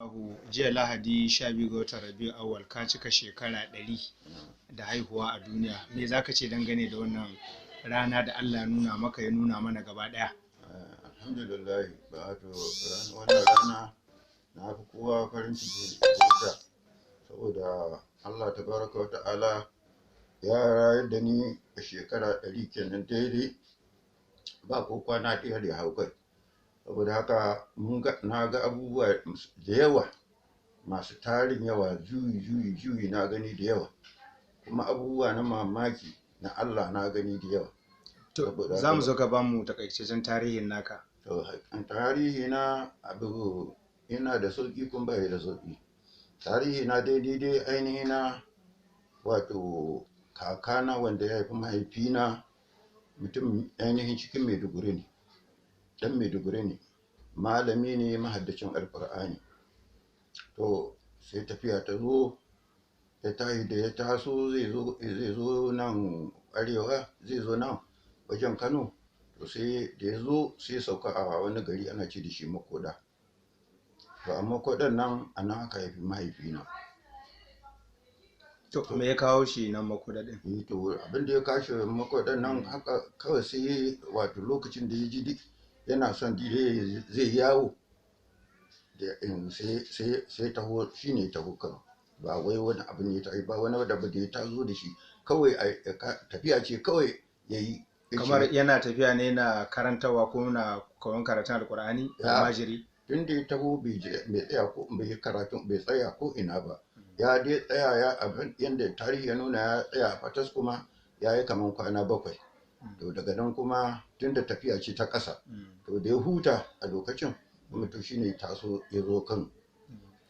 Allahu, jiya Lahadi 12 ga watan Rabiu Awwal ka cika shekara 100 da haihuwa a duniya. Me za ka ce dangane da wannan rana da Allah ya nuna maka ya nuna mana gaba ɗaya? Alhamdulillah, wato wannan rana na fi kowa farin ciki da ita saboda Allah tabaraka wa ta'ala ya rayar da ni a shekara 100 kenan daidai, ba ko kwana ɗaya da ya hau kai. Saboda haka na ga abubuwa da yawa masu tarin yawa, juyi juyi juyi na gani da yawa, kuma abubuwa na mamaki na Allah na gani da yawa. To, za mu zo ka ba mu takaitaccen tarihin naka. To, tarihi na abu yana da sauƙi kuma bai da sauƙi. Tarihi na daidai dai ainihi na, wato kakana wanda ya haifi mahaifina mutum ainihin cikin Maiduguri ne, ɗan Maiduguri ne, malami ne mahaddacin Alƙur'ani. To, sai tafiya ta zo, ya tashi da ya taso zai zo nan arewa, zai zo nan wajen Kano. To, sai da ya zo sai sauka a wani gari ana ce da shi Makoda. To, a Makodan nan a nan aka haifi mahaifina. To, me ya kawo shi nan Makoda ɗin? Eh, to, abin da ya kawo shi Makodan nan haka kawai, sai wato lokacin da ya ji duk yana son zai yawo da sai taho, shi ne taho Kano. Ba wai wani abu ne ta ba wani abu da ya tazo da shi, kawai tafiya ce kawai ya yi. Kamar yana tafiya ne na karantawa ko na koyon karatun Alƙur'ani, almajiri? Tun da ya taho bai tsaya ko bai karatu, bai tsaya ko ina ba. Ya dai tsaya, ya abin yanda tarihi ya nuna, ya tsaya a Fatas kuma ya yi kaman kwana 7. To, daga nan kuma tun da tafiya ce ta ƙasa, to da ya huta a lokacin kuma, to shine taso ya zo Kano.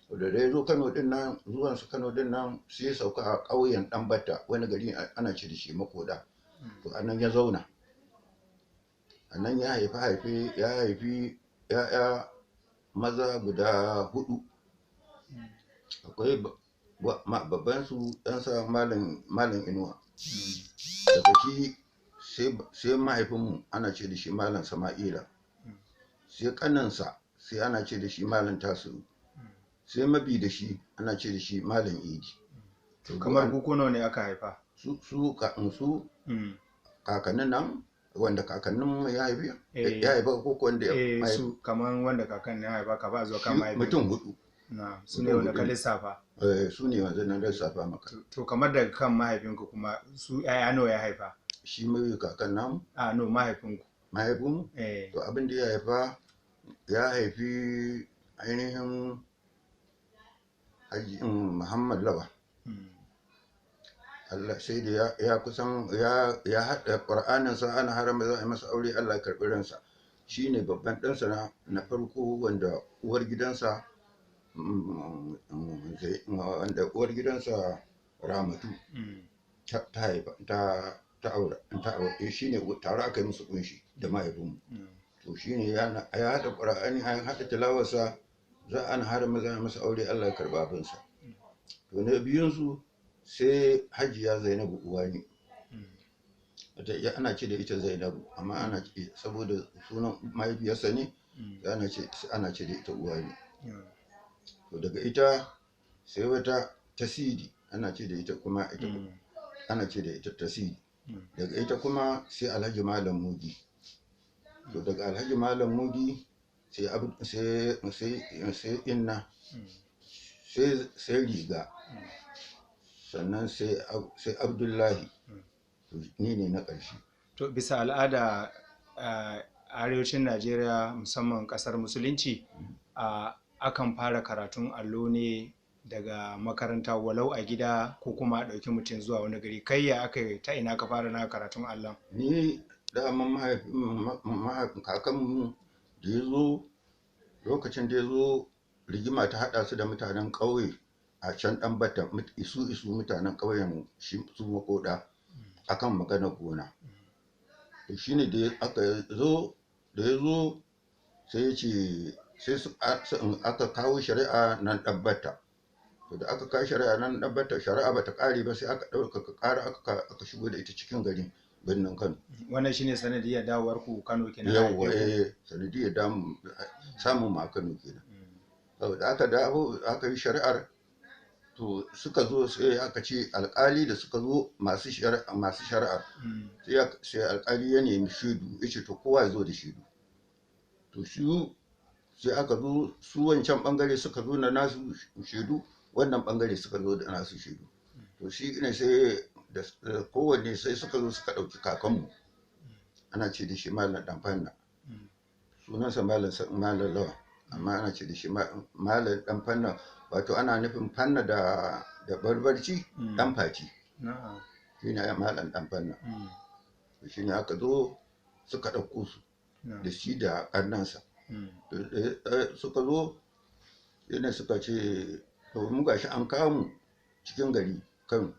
To, da ya zo Kano din nan, zuwan su Kano din nan, sai ya sauka a ƙauyen Ɗanbatta, wani gari ana ce da shi Makoda. To, a nan ya zauna. A nan ya haifi ‘ya'ya maza guda huɗu. Akwai babban su ɗansa Malam Inuwa. Daga shi sai mahaifinmu ana ce da shi Malam Sama'ila. Sai ƙaninsa sai ana ce da shi Malam Tasi'u. Sai mabi da shi ana ce da shi Malam Idi. Kamar ku nawa ne aka haifa? Su kakannin nan wanda kakannin ya haifi ya haifa ko wanda ya su kamar wanda kakannin ya haifa ka ba zuwa kan mahaifi. Mutum hudu. Na su ne wanda ka lissafa? Eh, su ne wanzu na lissafa maka. To, kamar daga kan mahaifinku kuma, su ƴaƴa nawa ya haifa? Shi mai kakan namu? A, no, mahaifinku. Mahaifinmu? Eh. To, abin da ya haifa, ya haifi ainihin Haji Muhammad Lawa. Allah sai da ya kusan ya haɗa Ƙur'aninsa ana harama za a yi masa aure, Allah ya karɓi ransa. Shi ne babban ɗansa na farko wanda uwar gidansa Ramatu ta haifa, ta aure ta aure shi ne tare aka yi musu kunshi da mahaifinmu. To, shi ne ya haɗa Ƙur'ani, an haɗa tilawarsa, za a harama za a masa aure, Allah ya karɓi abinsa. To, na biyunsu sai Hajiya Zainabu Uwani. Ana ce da ita Zainabu, amma ana saboda sunan mahaifiyarsa ne ana ce da ita Uwani. To, daga ita sai wata Tasidi, ana ce da ita kuma ita ana ce da ita Tasidi. Daga ita kuma sai Alhaji Malam Mudi. To, daga Alhaji Malam Mudi sai Inna, sai Riga, sannan sai Abdullahi. Ni ne na ƙarshe. To, bisa al'ada a arewacin Najeriya, musamman ƙasar musulunci, akan fara karatun allo ne daga makaranta, walau a gida ko kuma a ɗauki mutum zuwa wani gari. Kai ya aka yi, ta ina ka fara na karatun allon? Ni daman mahaifin kakanmu da ya zo, lokacin da ya zo, rigima ta haɗa su da mutanen ƙauye a can Ɗanbatta, isu isu mutanen ƙauyen su Makoda, akan maganar gona. To, shine da aka zo, da ya zo sai ya ce sai su aka kawo shari'a nan Ɗanbatta. To, da aka kawo shari'a nan Ɗanbatta, shari'a bata ƙare ba, sai aka ɗaukaka ƙara, aka shigo da ita cikin gari birnin Kano. Wannan shine sanadiyar dawowar ku Kano kenan? Yawwa, eh, sanadiyar samun mu a Kano kenan. Da aka dawo aka yi shari'ar, to suka zo sai aka ce alƙali da suka zo masu shari'ar, sai alƙali ya nemi shaidu, ya ce to kowa ya zo da shaidu. To shi sai aka zo su wancan bangare suka zo da nasu shaidu, wannan bangare suka zo da nasu shaidu. To shi ne sai da kowanne sai suka zo suka ɗauki kakanmu, ana ce da shi Malam Ɗanfanna, sunansa Malam Lawan, amma ana ce da shi Malam Ɗanfanna, wato ana nufin fanna da barbarci, ɗan fati, shi ne Malam Ɗanfanna. Shi ne aka zo suka ɗauko su da shi da ƙannansa. Suka zo yana suka ce to mu gashi an kawo mu cikin gari Kano,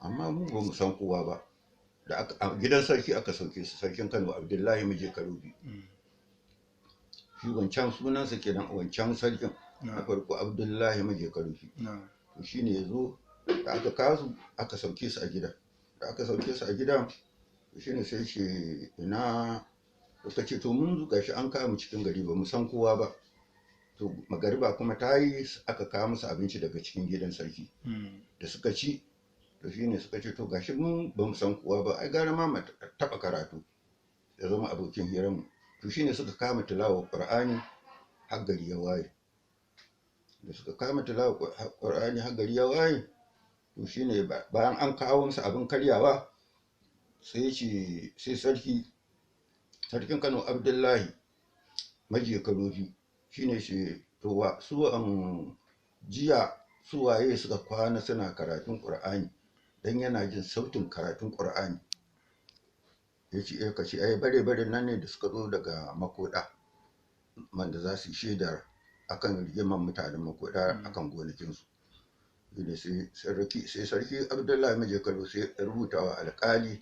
amma mu ba mu san kowa ba. Da a gidan sarki aka sauke su, sarkin Kano Abdullahi Mije Karobi. Shi wancan sunansa kenan, wancan sarkin na farko Abdullahi Mije Karobi. To shi ne ya zo da aka kawo su aka sauke su a gidan. Da aka sauke su a gidan, shi ne sai ce ina suka ce to mun gashi an kawo mu cikin gari ba mu san kowa ba. To magariba kuma ta yi, aka kawo musu abinci daga cikin gidan sarki da suka ci. To shi ne suka ce to gashi mun ba mu san kowa ba, ai gara ma mu taɓa karatu ya zama abokin hiranmu. To shi ne suka kama tilawar Ƙur'ani har gari ya waye. Da suka kama tilawar Ƙur'ani har gari ya waye, to shi ne bayan an kawo musu abin karyawa, sai ce sai sarkin Kano Abdullahi Maje Karofi shi ne shi to wa su an jiya su waye suka kwana suna karatun Ƙur'ani, dan yana jin sautin karatun Ƙur'ani. Ya ce eh kace ai bare bare nan ne da suka zo daga Makoda, wanda za su shaidar akan rigimar mutanen Makoda akan gonakinsu. Ne sai sarki Abdullahi Maje Kano sai ya rubuta wa alƙali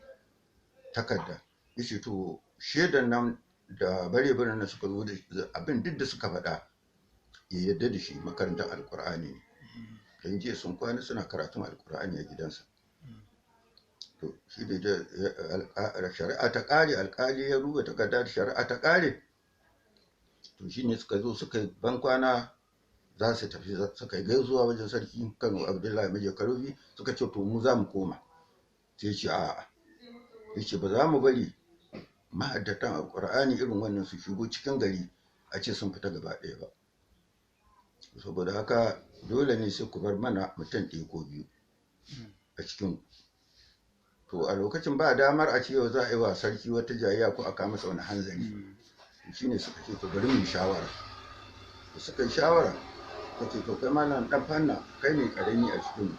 takarda, ya ce to shaidan nan da bare bare nan suka zo da abin duk da suka faɗa ya yarda da shi makarantar Alƙur'ani ne, don jiya sun kwana suna karatun Alƙur'ani a gidansa. To shi da shari'a ta ƙare, alƙali ya rubuta takarda da shari'a ta ƙare. To shi ne suka zo suka yi bankwana za su tafi, suka yi gaisuwa wajen sarki Kano Abdullahi Maje Karofi, suka ce to mu za mu koma. Sai ce a'a, ya ce ba za mu bari mahaddatan Alƙur'ani irin wannan su shigo cikin gari a ce sun fita gaba ɗaya ba. Saboda haka dole ne sai ku bar mana mutum ɗaya ko biyu a cikin. To a lokacin ba damar a ce yau za a yi wa sarki wata jayayya ko a kawo masa wani hanzari. Shi ne suka ce to bari mu yi shawara. Da suka yi shawara, suka ce to kai Malam Ɗanfanna kai ne ƙarami a cikin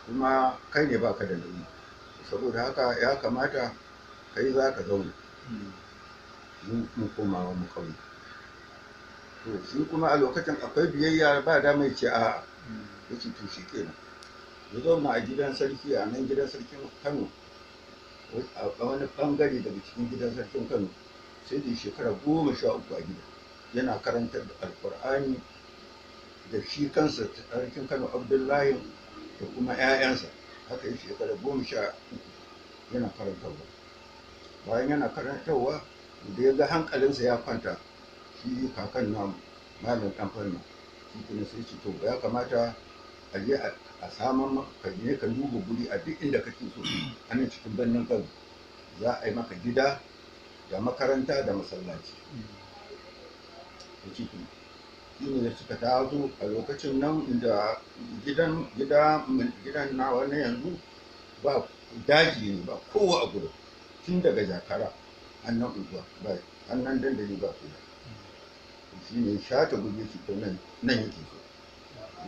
kuma kai ne baka da nauyi. Saboda haka ya kamata kai za ka zauna, mu komawa mu ƙauye. To shi kuma a lokacin akwai biyayya, ba da mai ce a'a. Ya ce to shi kenan. Ya zauna a gidan sarki, a nan gidan sarkin Kano, a wani ɓangare daga cikin gidan sarkin Kano, sai da shekara 13 a gida yana karantar da Alƙur'ani da shi kansa sarkin Kano Abdullahi da kuma 'ya'yansa. Haka yi shekara 13 yana karantarwa. Bayan yana karantarwa, da ya ga hankalinsa ya kwanta, shi kakan namu Malam Ɗanfanna, shi kuma sai ce to ya kamata a je a saman maka, ka je ka duba guri a duk inda kake so a nan cikin birnin Kano, za a yi maka gida da makaranta da masallaci. Ya ce to shi ne suka taso a lokacin nan inda gidan gidan nawa na yanzu ba daji ne, ba kowa a gurin, tun daga Jakara hannun unguwa ba hannun dandali ba kowa. Shi ne shata guri shi to nan nan yake so.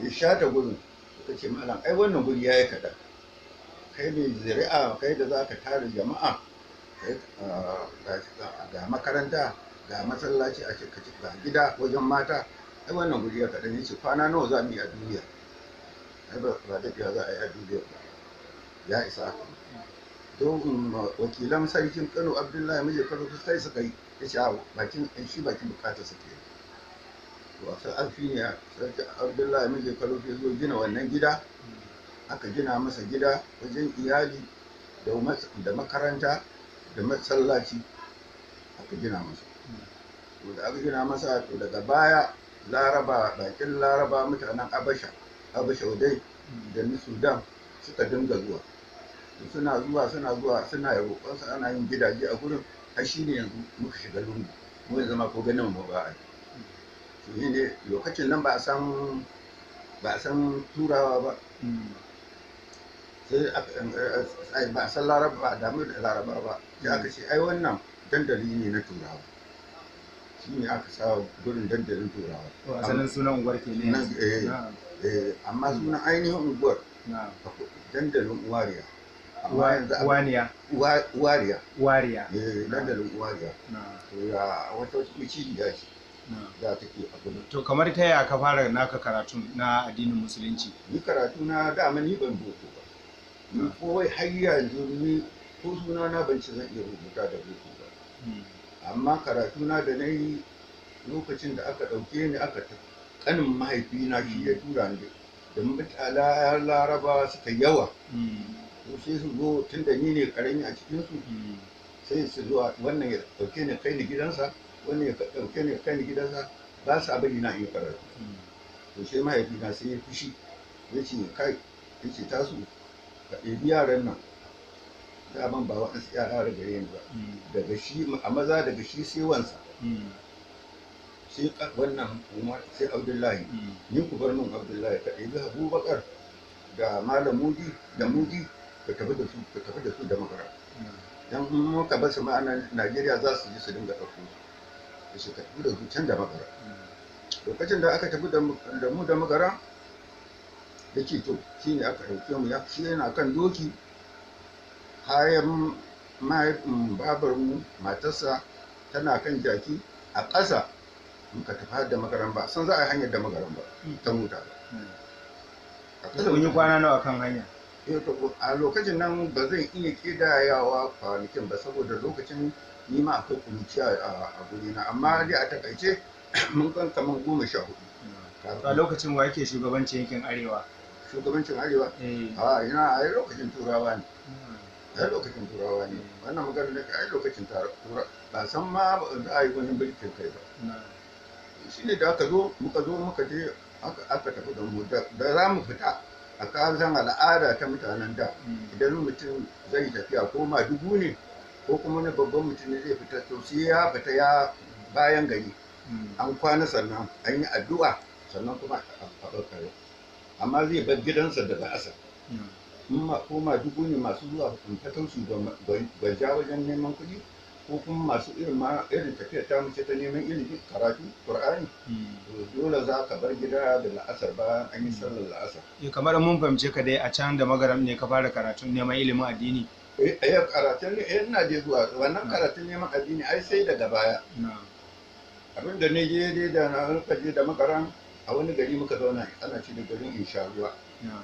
Ya shata gurin, suka ce malam ai wannan guri ya yi kaɗan, kai ne zuri'a, kai da za ka tara jama'a, ga makaranta ga masallaci a ce ga gida wajen mata, ai wannan guri ya kaɗan. Ya ce kwana nawa za mu yi a duniya, ai ba daɗewa za a yi a duniya ba, ya isa haka. Don wakilan sarkin Kano Abdullahi Maje Kano sai suka yi, ya ce bakin shi bakin bukatar sa kenan. To a sai alfi ne sarki Abdullahi Maje Kano ya zo gina wannan gida, aka gina masa gida wajen iyali da makaranta da masallaci aka gina masa. To da aka gina masa, to daga baya Laraba, bakin Laraba, mutanen Abasha, Abasha dai da na Sudan suka dinga zuwa. Suna zuwa, suna zuwa, suna roƙonsa, ana yin gidaje a gurin, har shi ne yanzu muka shiga lungu. Mu yanzu ma ko ganin mu ba a yi. Shi ne lokacin nan ba a san Turawa ba. Sai ba a san Laraba ba, a damu da Laraba ba. Sai aka ce ai wannan dandali ne na Turawa. Shi ne aka sa gurin dandalin Turawa. To asalin sunan unguwar ke ne? Amma sunan ainihin unguwar dandalin Uwariya. Amma yanzu Uwaniya. Uwariya. Uwariya. Eh, dandalin Uwariya. To ya wata macijiya ce da take a gurin. To kamar ta yaya ka fara naka karatun na addinin Musulunci? Ni karatu na dama ni ban boko ba. Ni kowai har yanzu ni ko suna na ban ci zan iya rubuta da boko ba. Amma karatu na da na yi lokacin da aka ɗauke ni aka kanin mahaifina shi ya tura ni da mutane Larabawa suka yawa. To sai su zo tun da ni ne karami a cikinsu, sai su zo wannan ya ɗauke ni kai ni gidansa, wannan ya ɗauke ni kai ni gidansa, ba sa bari na iya karatu. To sai mahaifina sai ya fushi, ya ce kai, ya ce tasu ka ɗebi yaran nan, daman ba waɗansu yara da gare ni ba, daga shi a maza daga shi sai wansa, sai wannan Umar, sai Abdullahi, ni ku bar min Abdullahi, ka ɗebi Abubakar da Malam Mudi da Mudi, ka tafi da su, ka tafi da su da makara. Dan in muka basu ma nan Najeriya za su je su dinga ɗauko su. Su tafi da su can da makara. Lokacin da aka tafi da mu da makara, ya ce to shi ne aka ɗauke mu, shi yana kan doki, kayan babarmu matarsa tana kan jaki a ƙasa, muka tafi har da makaran ba san za a yi hanyar da makaran ba ta mota ba. Kun yi kwana nawa kan hanya? A lokacin nan ba zan iya ƙidayawa kwanakin ba saboda lokacin ni ma akwai ƙuruciya a gurina, amma dai a takaice mun kan kamar 14. A lokacin wa yake shugabancin yankin Arewa? Shugabancin Arewa? A ina, a lokacin Turawa ne. A lokacin Turawa ne. Wannan magana da ai lokacin Turawa ba san ma za a yi wani mulkin kai ba. Shi ne da aka zo muka zo muka je aka tafi da mu da za mu fita a kasan al'ada ta mutanen da idan mutum zai tafiya ko ma dubu ne ko kuma wani babban mutum ne zai fita, to sai ya fita ya bayan gari an kwana, sannan an yi addu'a, sannan kuma a ɓarkare. Amma zai bar gidansa daga asar. Ko ma dubu ne masu zuwa fatauci gwanja wajen neman kuɗi, ko kuma masu irin ma irin tafiyar ta mace ta neman ilimi karatu Qur'ani, to dole za ka bar gida da la'asar bayan an yi sallar la'asar. Kamar mun fahimce ka dai a can da magaram ne ka fara karatun neman ilimin addini? Eh, karatun ne ina dai zuwa wannan karatun neman addini ai sai daga baya. Abin da ne je dai da na muka je da makaran a wani gari muka zauna ana ce da garin Insharuwa.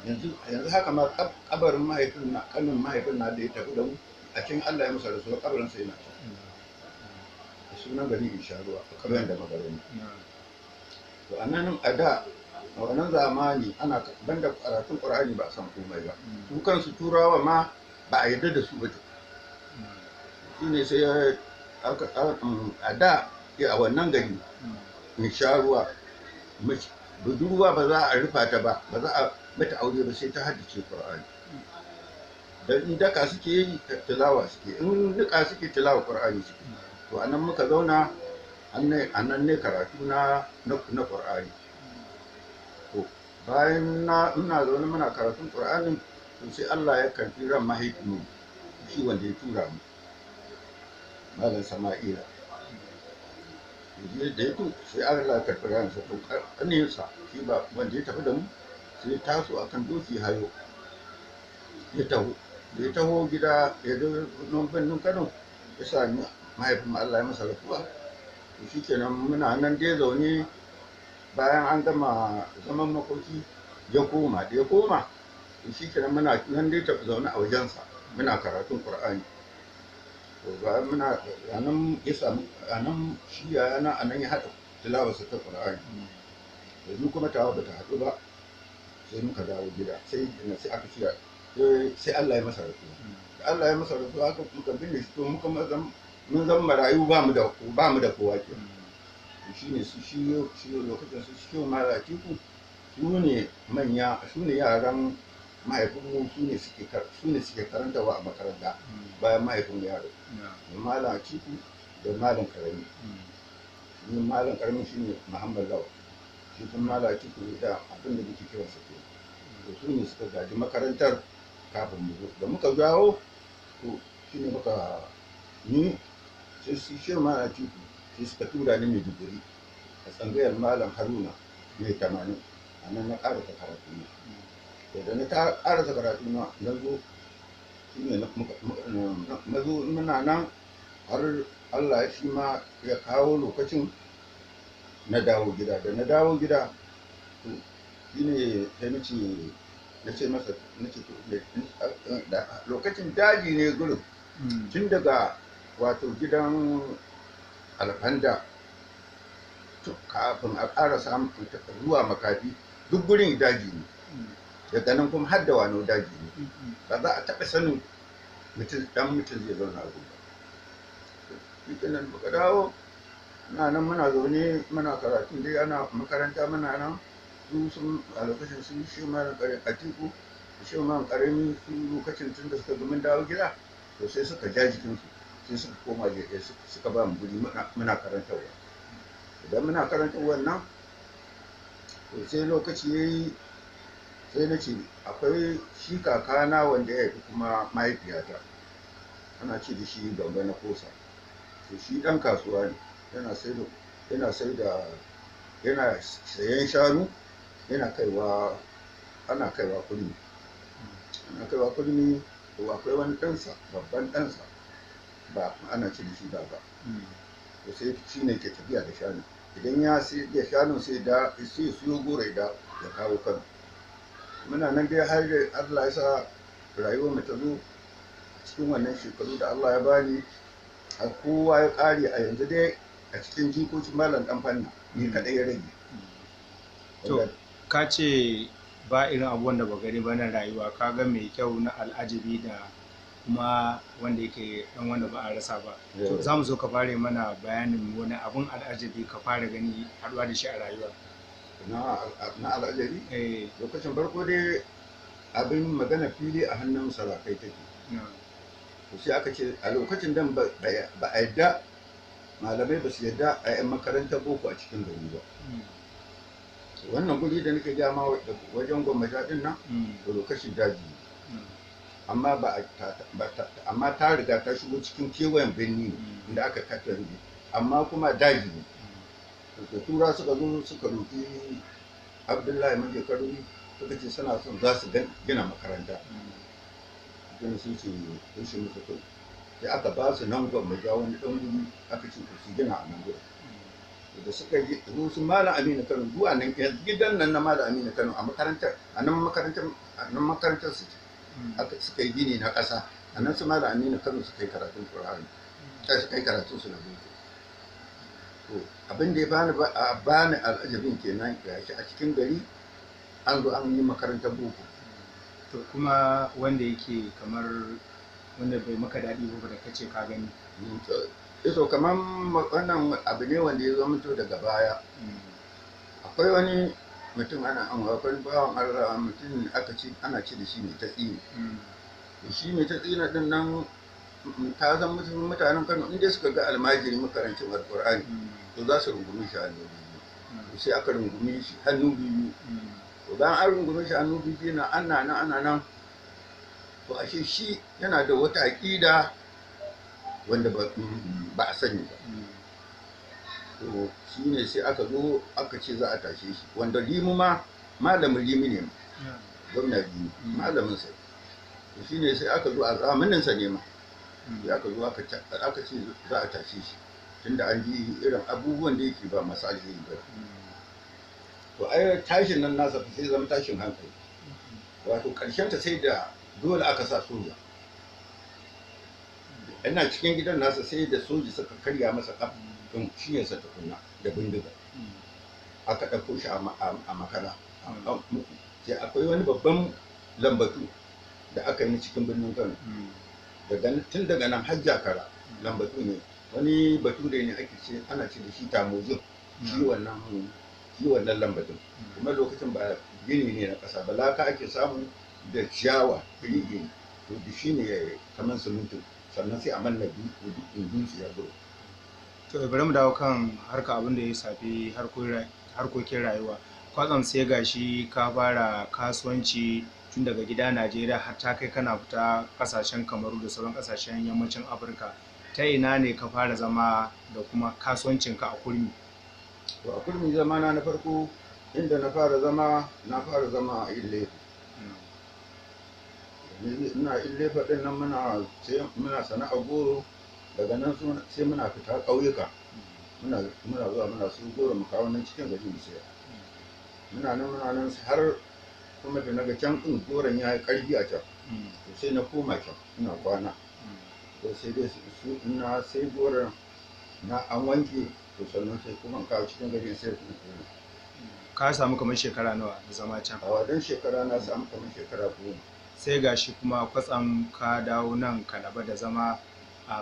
Yanzu haka ma kabarin mahaifin na kanin mahaifin na da ya tafi da mu a cikin Allah ya masa rasuwa, kabarin sa yana can. Sunan garin Insharuwa, kabarin da magarin. To anan a da a wannan zamani ana banda karatun Qur'ani ba a san komai ba. Su kansu Turawa ma ba a yarda da su ba. Shi ne sai a da a wannan gari Insharuwa budurwa ba za a rufa ta ba, ba za a mata aure ba sai ta haddace Qur'ani. Dan in daka suke yi tilawa suke, in nika suke tilawa Qur'ani suke. To anan muka zauna, anan ne karatu na na Qur'ani. To bayan na ina zaune muna karatun Qur'anin, to sai Allah ya karbi ran mahaifinmu, shi wanda ya tura mu, Malam Sama'ila. Da ya sai Allah ya karbi ransa, to ƙaninsa shi ba wanda ya tafi da mu sai ya taso akan doki hayo ya taho. Da ya taho gida ya zo nan birnin Kano ya sami mahaifin Allah ya masa rasuwa. To shikenan muna nan dai zaune, bayan an gama zaman makoki ya koma. Da ya koma to shikenan muna nan dai zaune a wajensa muna karatun Qur'ani. To bayan muna anan ya samu anan shi yayana anan ya haɗa tilawarsa ta Qur'ani. Yanzu kuma tawa bata haɗu ba, sai muka dawo gida, sai aka ce sai Allah ya masa rasuwa. Da Allah ya masa rasuwa aka muka binne shi, to muka mun zama marayu, ba mu da kowa ke. Shi ne su shi lokacin su shi Malam Atiku su ne manya, su ne yaran mahaifinmu, su ne suke karantawa a makaranta bayan mahaifin yaro. Malam Atiku da Malam Karami. Shi Malam Karami shi ne Muhammad Lawal, shi kuma Malam Atiku da abin da muke kiransa ke. To su ne suka gaji makarantar kafin mu zo. Da muka dawo, to shi ne muka ni sai su shi Malam Atiku sai suka tura ni Maiduguri a tsangayar Malam Haruna mai 80. A nan na ƙarasa karatu na. To da na ƙarasa karatu na, na zo shi ne na zo muna nan har Allah shi ma ya kawo lokacin na dawo gida. Da na dawo gida, to shi ne sai na ce masa, na ce to lokacin daji ne gurin, tun daga wato gidan Alfanda kafin a ƙara samun zuwa Makafi, duk gurin daji ne. Daga nan kuma har da wano daji ne. Ba za a taɓa sanin mutum dan mutum zai zauna a gurin ba. Shi muka dawo, muna nan muna zaune muna karatu dai, ana makaranta muna nan. Su sun a lokacin sun shi Malam Atiku shi Malam Karami, su lokacin tun da suka ga mun dawo gida, to sai suka ja jikinsu, sai suka koma suka ba mu guri muna karantarwa. Idan muna karantarwa nan, to sai lokaci ya yi, sai na ce akwai shi kakana wanda ya haifi kuma mahaifiyata, ana ce da shi Gamba na Kosa. To shi ɗan kasuwa ne, yana sayan shanu, yana kaiwa, ana kaiwa kurmi, ana kaiwa kurmi. To akwai wani ɗansa, babban ɗansa, ba ana ce da shi Baba. To sai shi ne ke tafiya da shanu. Idan ya sai da shanu, sai da sai siyo goro da ya kawo Kano. Muna nan dai har Allah ya sa rayuwar mu ta zo cikin wannan shekaru da Allah ya bani, har kowa ya ƙare. A yanzu dai a cikin jikokin Malam Dan Fanna ni kaɗai ya rage. To ka ce ba irin abubuwan da ba gani ba na rayuwa, ka ga mai kyau na al'ajabi da kuma wanda yake dan wanda ba a rasa ba. To za mu zo ka fara mana bayanin wani abun al'ajabi ka fara gani haɗuwa da shi a rayuwa. Na al'ajabi? Lokacin farko dai abin magana fili a hannun sarakai take. To sai aka ce a lokacin dan ba a yadda, malamai ba su yadda a yan makarantar boko a cikin gari ba. Wannan guri da nake gama wajen Gwammaja din nan, da lokacin daji, amma ba amma ta riga ta shigo cikin kewayen birni inda aka tattare, amma kuma daji ne. Da tura suka zo suka roƙi Abdullahi Manje Karuri, suka ce suna son za su gina makaranta. Gina sun ce sun shi musu. To sai aka ba su nan Gwammaja wani ɗan guri, aka ce su gina a nan gurin. Da suka yi su Malam Aminu Kano zuwa nan gidan nan na Malam Aminu Kano a makarantar, a nan makarantar, a nan makarantar su aka suka yi gini na ƙasa. A nan su Malam Aminu Kano suka yi karatun Qur'ani, sai suka yi karatun su na boko. To abin da ya bani al'ajabin kenan, gashi a cikin gari an zo an yi makarantar boko. To kuma wanda yake kamar wanda bai maka daɗi ba da kace ka gani? Ito kamar wannan abu ne wanda ya zo mutu daga baya. Akwai wani mutum, ana an akwai bawan Allah mutum aka ce ana ce da shi mai tatsini. Shi mai tatsina din nan, ta san mutanen Kano inda suka ga almajiri makarancin Alƙur'ani, to za su rungumi shi hannu biyu. Sai aka rungumi shi hannu biyu. To bayan an rungumi shi hannu biyu na ana nan ana nan, to ashe shi yana da wata aƙida wanda ba a sani ba. To shi ne sai aka zo aka ce za a tashe shi, wanda Limu ma malamin Limi ne, gwamna Limi malamin sa. To shi ne sai aka zo a zamanin sa ne ma, sai aka zo aka ce za a tashe shi, tunda an ji irin abubuwan da yake ba masu alheri ba. To ai tashin nan nasa sai zama tashin hankali, wato karshen ta sai da dole aka sa soja. Ina cikin gidan nasa sai da soji suka karya masa kafin ciyarsa tukunna da bindiga. Aka ɗauko shi a makara. Sai akwai wani babban lambatu da aka yi cikin birnin Kano, tun daga nan har Jakara lambatu ne. Wani bature ne ake ce ana ce da shi Tamozin. Shi wannan, shi wannan lambatin. Kuma lokacin ba gini ne na ƙasa ba, laka ake samu da ciyawa iri iri, to da shi ne kamar siminti, sannan sai a manna dutse ya gudu. To bari mu dawo kan harka abin da ya shafi harkokin rayuwa. Kwatsam sai gashi ka fara kasuwanci tun daga gida Najeriya har ta kai kana fita kasashen Kamaru da sauran kasashen yammacin Afirka. Ta ina ne ka fara zama da kuma kasuwancinka a Kurmi? To a Kurmi zamana na farko inda na fara zama, na fara zama a Ilefe. Ina Ilefe ɗin nan muna muna sana'a goro, daga nan sai muna fita ƙauyuka. Muna zuwa muna siyo goro mu kawo nan cikin gari mu sayar. Muna nan muna nan har kuma da naga can ɗin goron ya yi ƙarfi a can. To sai na koma can ina kwana. To sai dai su ina sai goron na an wanke, to sannan sai kuma in kawo cikin gari in sayar da goro. Ka samu kamar shekara nawa da zama can? A wadan shekara na samu kamar shekara 10. Sai gashi kuma kwatsam ka dawo nan Kalaba da zama,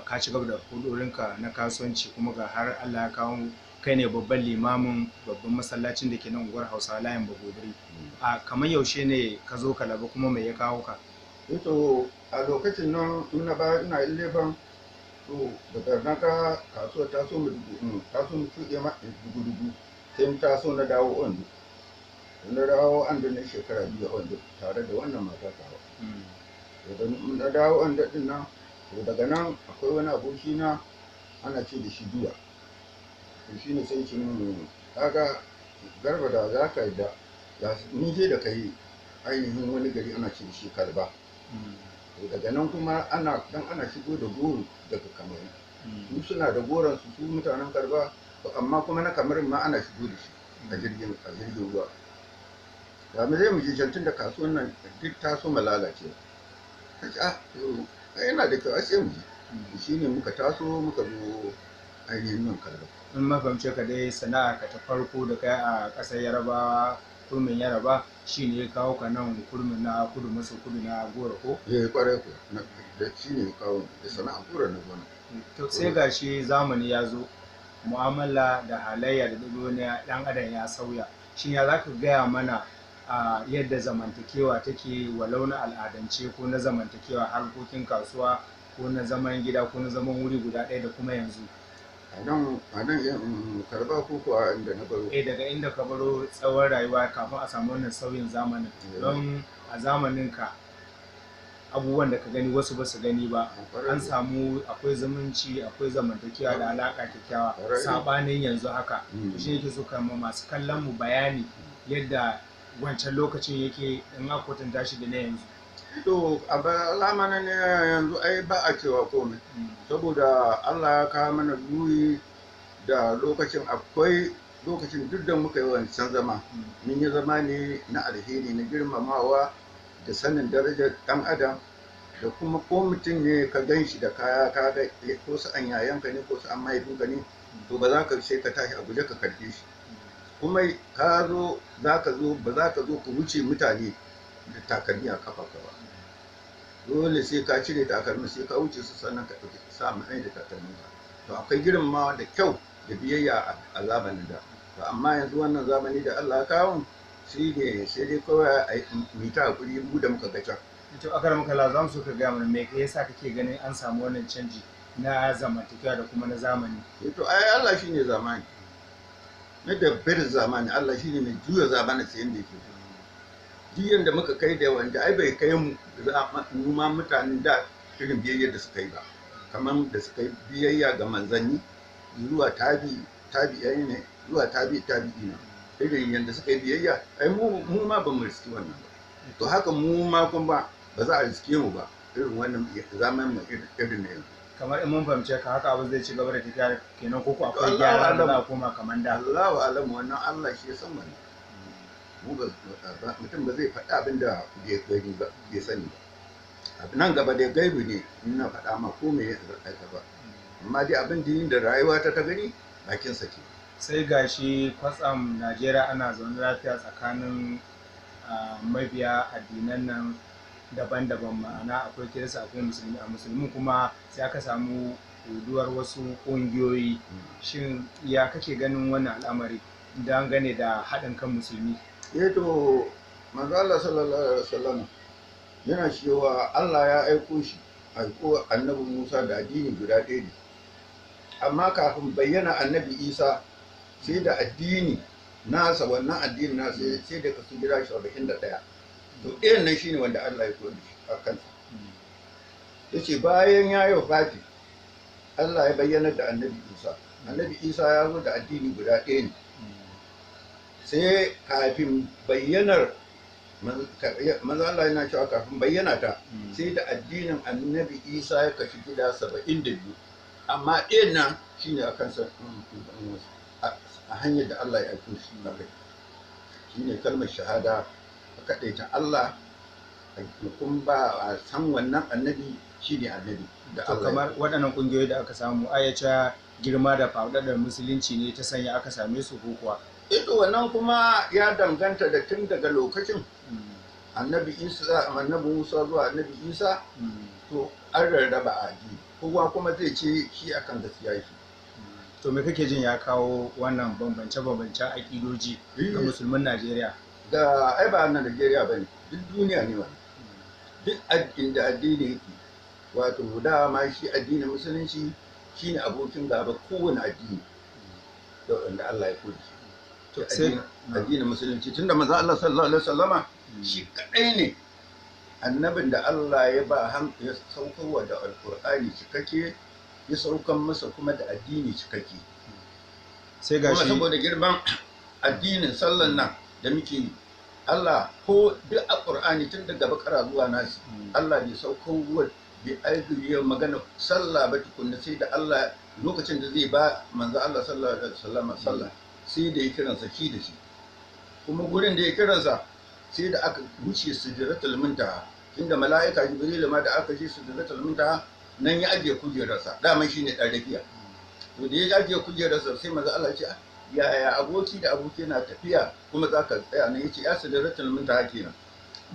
ka ci gaba da hudorinka na kasuwanci, kuma ga har Allah ya kawo kai ne babban limamin babban masallacin da ke nan unguwar Hausa layin Bagobiri. A kamar yaushe ne ka zo Kalaba kuma mai ya kawo ka? To a lokacin nan ina ba ina Ilefen, to daga na ga kasuwar ta so mu cuɗe ma dugu-dugu, sai na taso na dawo Ondo. Na dawo Ondo na shekara 2 a Ondo tare da wannan mata tawa. To da na dawo Ondo ɗin nan, to daga nan akwai wani aboki na ana ce da shi Duwa. To shi ne sai ce min, kaga Garba da za ka da ni je da kai ainihin wani gari ana ce da shi Kalba. To daga nan kuma ana dan ana shigo da goro daga Kamaru. Su suna da goron su, su mutanen Kalba, to amma kuma na Kamarun ma ana shigo da shi a jirgin ruwa. Da mu zai mu je can tunda kasuwan nan duk ta so mu lalace. Ta ce, ah, to ai yana da kyau, ai sai mu je. Shi ne muka taso muka zo ainihin nan Kalba. In ma fahimce ka dai, sana'ar ka ta farko da kai a ƙasar Yarabawa, Kurmin Yaraba, shi ne ya kawo ka nan Kurmin na kudu maso kudu na goro ko? Eh kwarai ko, da shi ne ya kawo da sana'a goro na gona. To sai gashi zamani ya zo, mu'amala da halayya da ɗabi'u na ɗan adam ya sauya. Shin ya za ka gaya mana a yadda zamantakewa take, walau na al'adance ko na zamantakewa harkokin kasuwa ko na zaman gida ko na zaman wuri guda ɗaya da kuma yanzu? A nan Kalba ko kuwa inda na baro? Eh, daga inda ka baro tsawon rayuwa kafin a samu wannan sauyin zamanin. Don a zamanin ka abubuwan da ka gani wasu ba su gani ba. An samu akwai zumunci, akwai zamantakewa da alaƙa kyakkyawa saɓanin yanzu haka. To shi yake so ka ma masu kallon mu bayani yadda wancan lokacin yake in aka kwatanta shi da na yanzu. To a zamanin ne yanzu ai ba a cewa komai. Saboda Allah ya kawo mana juyi da lokacin, akwai lokacin duk da muka yi wancan zama. Mun yi zama ne na alheri, na girmamawa da sanin darajar ɗan adam, da kuma ko mutum ne ka gan shi da kaya, ka ga ko su an yayanka ne ko su an mahaifinka ne, to ba za ka sai ka tashi a guje ka karɓe shi. Kuma ka zo za ka zo ba za ka zo ku wuce mutane da takalmi a kafa ka ba. Dole sai ka cire takalmi, sai ka wuce su, sannan ka ɗauki sa mai da takalmin ka. To akwai girmamawa da kyau da biyayya a zamanin da. To amma yanzu wannan zamani da Allah ya kawo shi ne sai dai kawai a yi ta hakuri mu da muka ga can. To akar muka la za mu so ka gaya mana me yasa kake ganin an samu wannan canji na zamantakewa da kuma na zamani? To ai Allah shine zamani. Na dabbar zamani, Allah shine mai juya zamani sai yanda yake. Duk yanda muka kai da wanda ai bai kai mu ma mutanen da irin biyayyar da suka yi ba. Kamar da suka yi biyayya ga manzanni zuwa tabi'ai ne zuwa tabi'ina. Irin yanda suka yi biyayya ai mu ma ba mu riski wannan ba. To haka mu ma kuma ba za a riske mu ba irin wannan zaman mu irin na yanzu. Kamar in mun fahimce ka haka abu zai ci gaba da tafiya kenan, ko akwai gyara da za a koma kamar da? Allahu a'lam, wannan Allah shi ya san wannan. Mu ba mutum ba zai faɗi abin da bai gani ba, bai sani ba. Nan gaba dai gaibu ne ina faɗa ma ko me ya aika ba. Amma dai abin da yin da rayuwa ta gani bakin sa ke. Sai gashi kwatsam Najeriya ana zaune lafiya tsakanin mabiya addinan nan daban-daban, ma'ana akwai Kirista akwai Musulmi. A Musulmi kuma sai aka samu huduwar wasu ƙungiyoyi. Shin ya kake ganin wannan al'amari dangane da haɗin kan musulmi? Eh to, manzo Allah sallallahu alaihi wasallam yana cewa Allah ya aiko shi, aiko annabi Musa da addini guda ɗaya ne. Amma kafin bayyana annabi Isa sai da addini nasa, wannan addini nasa sai da kasu gida 71. To ɗayan nan shine wanda Allah ya koyar da shi a kansa. Yace bayan ya yi wafati Allah ya bayyana da annabi Isa. Annabi Isa ya zo da addini guda ɗaya ne. Sai kafin bayyanar manzo Allah yana cewa kafin bayyana ta sai da addinin annabi Isa ya kashi gida 72, amma ɗayan nan shine a kansa, a hanyar da Allah ya aiko shi a kai, shine kalmar shahada, a kaɗaita Allah, kun ba a san wannan annabi shine annabi da To Allah ya kamar waɗannan ƙungiyoyi da aka samu, ayyace girma da faɗaɗar musulunci ne ta sanya aka same su ko kuwa? Ito wannan kuma ya danganta da tun daga lokacin annabi Isa, annabi Musa zuwa annabi Isa, to an rarraba a addini, kowa kuma zai ce shi akan gaskiya yake. To me kake jin ya kawo wannan bambance-bambancen aƙidoji ga musulmin Najeriya? Da ai ba na Najeriya bane, duk duniya ne wannan, duk inda addini yake. Wato dama shi addinin musulunci shine abokin gaba kowane addini da wanda Allah ya koyi. To sai addinin musulunci, tunda manzo Allah sallallahu alaihi wasallama shi kadai ne annabin da Allah ya ba ya saukarwa da alkur'ani cikakke, ya saukan masa kuma da addini cikakke. Sai kuma gashi saboda girman addinin sallan nan da muke yi, Allah ko duk a Qur'ani tun daga Bakara zuwa Nasi, Allah bai saukarwa bai aiki magana sallah ba tukunna, sai da Allah lokacin da zai ba manzo Allah sallallahu alaihi wasallama sallah, sai da ya kiransa shi da shi, kuma gurin da ya kiransa sai da aka wuce sidratul muntaha, inda mala'ika Jibril ma da aka je sidratul muntaha nan ya ajiye kujerarsa, dama shine dan rakiya. To da ya ajiye kujerarsa sai manzo Allah ya ce, yaya aboki da aboki na tafiya kuma zaka tsaya nan? Yace ya sidratul muntaha kenan,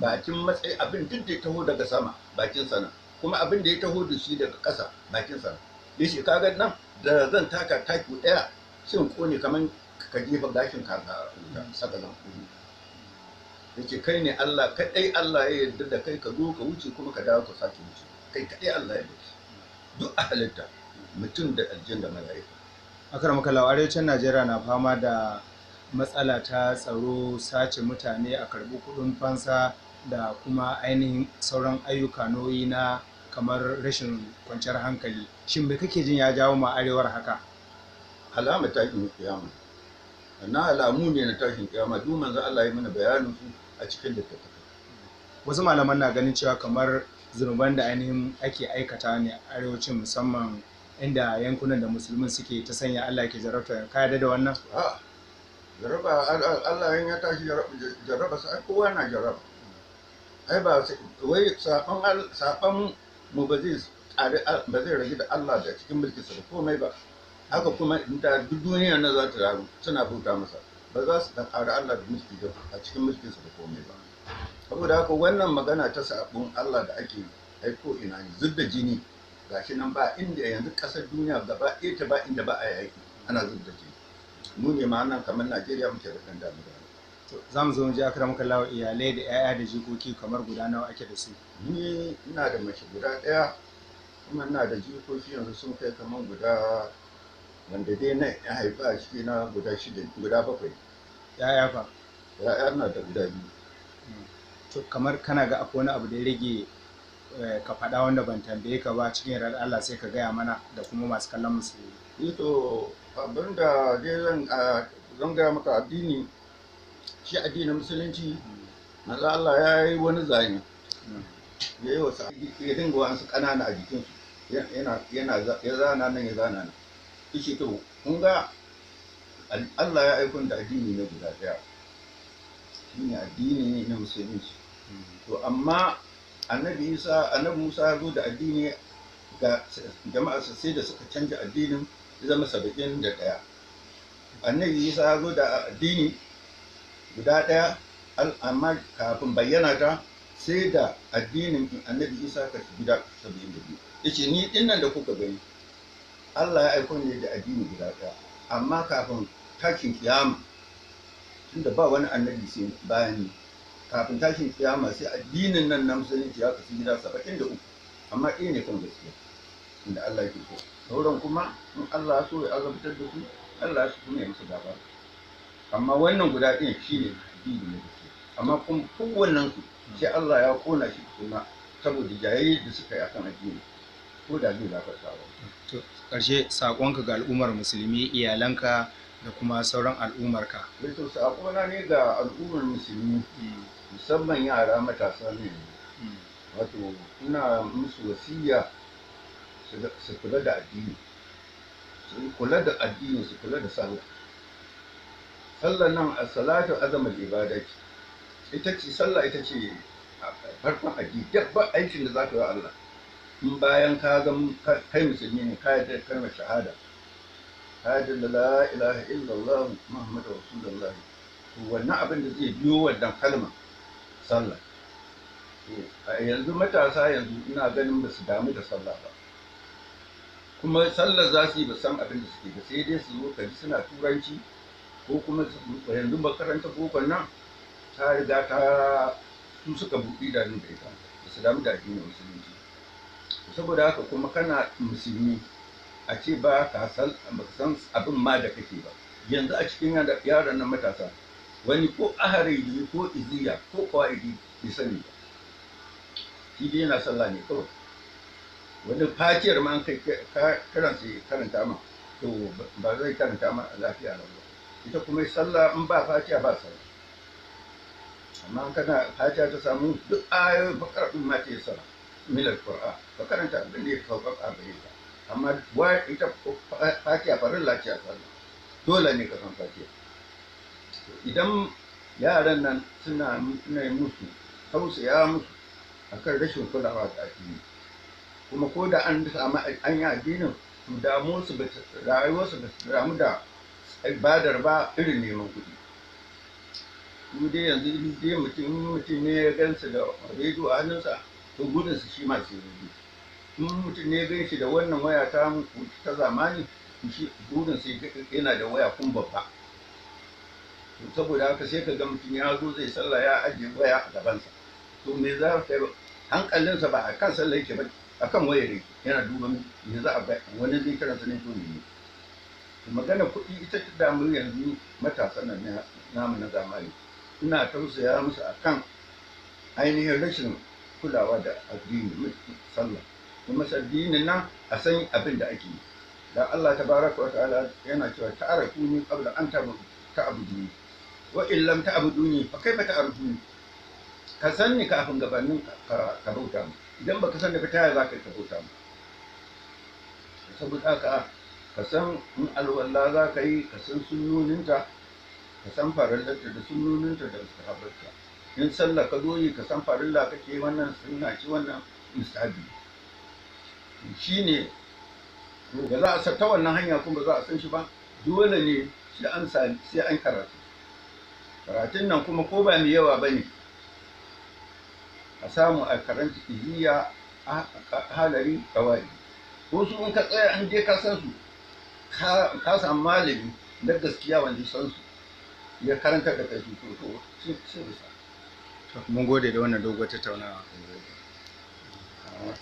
bakin matsayi abin duk da ya taho daga sama bakin sana, kuma abin da ya taho da shi daga ƙasa bakin sana. Yace kaga nan da zan taka taki ɗaya sai in kone kaman ka jefa gashin kaza a wuta, saka zan kone. Yace kai ne Allah kadai, Allah ya yarda da kai, ka zo ka wuce kuma ka dawo ka sake wuce, kai kadai Allah ya yarda duk a halitta mutum da aljan da mala'ika. Akramaka, arewacin Najeriya na fama da matsala ta tsaro, sace mutane a karɓi kuɗin fansa da kuma ainihin sauran ayyuka nau'i na kamar rashin kwanciyar hankali. Shin me kake jin ya jawo ma arewar haka? Alama tashin kiyama, na alamu ne na tashin kiyama, duk manzo Allah ya mana bayanin su a cikin littattafai. Wasu malaman na ganin cewa kamar zunuban da ainihin ake aikata ne a arewacin, musamman inda yankunan da musulmin suke, ta sanya Allah ke jarabta. Ka yarda da wannan? A jaraba, Allah in ya tashi jaraba sai kowa na jaraba. Ai ba wai saban mu ba zai ba zai rage da Allah da cikin mulkin sa komai ba. Haka kuma da duk duniyar nan za ta rayu suna bauta masa, ba za su da ƙara Allah da mulki da a cikin mulkin sa da komai ba. Saboda haka wannan magana ta sabon Allah da ake aiko ina ne zub da jini gashi nan, ba inda yanzu ƙasar duniya gaba ɗaya ta ba inda ba a yaki ana zub da jini. Mu ne ma nan kamar Najeriya muke da ɗan damu. Za mu zo mu ji, akramaka Allah, iyalai da 'ya'ya da jikoki kamar guda nawa ake da su? Ni ina da mace guda ɗaya, kuma ina da jikoki yanzu sun kai kamar guda wanda dai na ya haifa a ciki na guda shida, guda bakwai. 'Ya'ya fa? 'Ya'ya na da guda biyu. To kamar kana ga akwai wani abu da ya rage ka faɗa wanda ban tambaye ka ba, cikin yardar Allah sai ka gaya mana da kuma masu kallon musu. To abin da dai zan gaya maka, addini shi addinin musulunci, manzo Allah ya yi wani zane, ya yi wasu ya dinga wasu ƙanana a jikinsu, yana ya zana nan ya zana nan, yace to kun ga Allah ya aiko da addini ne guda ɗaya, shine addini na musulunci. To amma annabi Isa, annabi Musa ya zo da addini ga jama'a sai da suka canja addinin ya zama 71. Annabi Isa ya zo da addini guda ɗaya, amma kafin bayyana ta sai da addinin annabi Isa ka gida 72. Yace ni dinnan da kuka gani Allah ya aiko ne da addini guda ɗaya, amma kafin tashin kiyama, tunda ba wani annabi sai bayan ni, kafin tashin kiyama sai addinin nan na musulunci ya kasu gida 73, amma ɗaya ne kan gaskiya inda Allah yake so. Sauran kuma in Allah ya so ya azabtar da su, Allah ya so kuma ya musu gaba. Amma wannan guda ɗin shine addini na gaskiya, amma kuma kowannen su sai Allah ya kona shi kuma saboda jayayyar da suka yi akan addini, ko da zai gafarta ba. To ƙarshe, saƙonka ga al'ummar musulmi, iyalanka da kuma sauran al'ummarka. To saƙona ne ga al'ummar musulmi, musamman yara matasa ne, wato ina musu wasiya su kula da addini, su kula da addini, su kula da sallah. Sallah nan a salatu azamul ibada ce, ita ce sallah, ita ce farkon addini. Duk ba aikin da za ka yi wa Allah in bayan ka zama kai musulmi ne, ka yarda da kalmar shahada, ka yarda da la ilaha illallah muhammadu rasulullah, to wannan abin da zai biyo wannan kalma sallah. To a yanzu matasa yanzu ina ganin ba su damu da sallah ba, kuma sallar za su yi ba san abin da suke ba, sai dai su zo ka ji suna turanci, ko kuma yanzu makaranta bokon nan ta riga ta su suka buɗe idanun da ita, ba su damu da addinin musulunci. Saboda haka kuma kana musulmi a ce ba ka san abin ma da kake ba. Yanzu a cikin yaran nan matasa wani ko ahariji ko iziya ko qawaidi bai sani ba, shi dai yana sallah ne kawai. Wani fatiyar ma an kai kiran sai karanta ma, to ba zai karanta ma lafiya lau ba. Ita kuma sallah in ba fatiya ba sallah, amma kana fatiya ta samu duk ayoyin bakar din ma ce sallah milar qur'an, ka karanta abin da ya sauƙaƙa gare ka. Amma ita fatiha farilla ce a sallah, dole ne ka san fatiha. Idan yaran nan suna musu tausaya musu akan rashin kulawa da addini, kuma ko da an samu an yi addinin, to damu su ba rayuwarsu ba su damu da ibadar ba irin neman kuɗi. Su dai yanzu in dai mutum ne ya gansu da rediyo a hannunsa, to gudunsu shi ma sai rediyo. In mutum ne ya gan shi da wannan waya ta ta zamani, shi burinsa yana da waya kun babba. To saboda haka sai ka ga mutum ya zo zai sallah ya ajiye waya a gabansa. To me za ka yi? Hankalinsa ba a kan sallah yake ba, a kan wayar yake, yana duba me za a ba wani zai kiransa ne ko ne. Magana kuɗi ita ta damu yanzu matasan nan namu na zamani. Ina tausaya musu akan ainihin rashin kulawa da addini sallah, kuma addinin nan a san abin da ake yi. Dan Allah tabaraka wa ta'ala yana cewa ta'arifuni qabla an ta'buduni wa in lam ta'buduni fa kaifa ta'rifuni. Ka san ni kafin gabanin ka bauta mu, idan baka san ni ba ta yaya za ka bauta mu? Saboda haka ka san in alwala za ka yi, ka san sunnoninta, ka san farillarta da sunnoninta da mustahabbarta. In sallah ka zo yi, ka san farilla kake, wannan sunna ce, wannan mustahabi shine. To ba za a san ta wannan hanya kuma ba za a san shi ba, dole ne sai an sai an karatu. Karatun nan kuma ko ba mai yawa bane, a samu a karanta iziya, halari, kawai ko su in ka tsaya an je ka san su, ka samu malami na gaskiya wanda san su ya karanta da kai su, to sai bisa. Mun gode da wannan doguwar tattaunawa.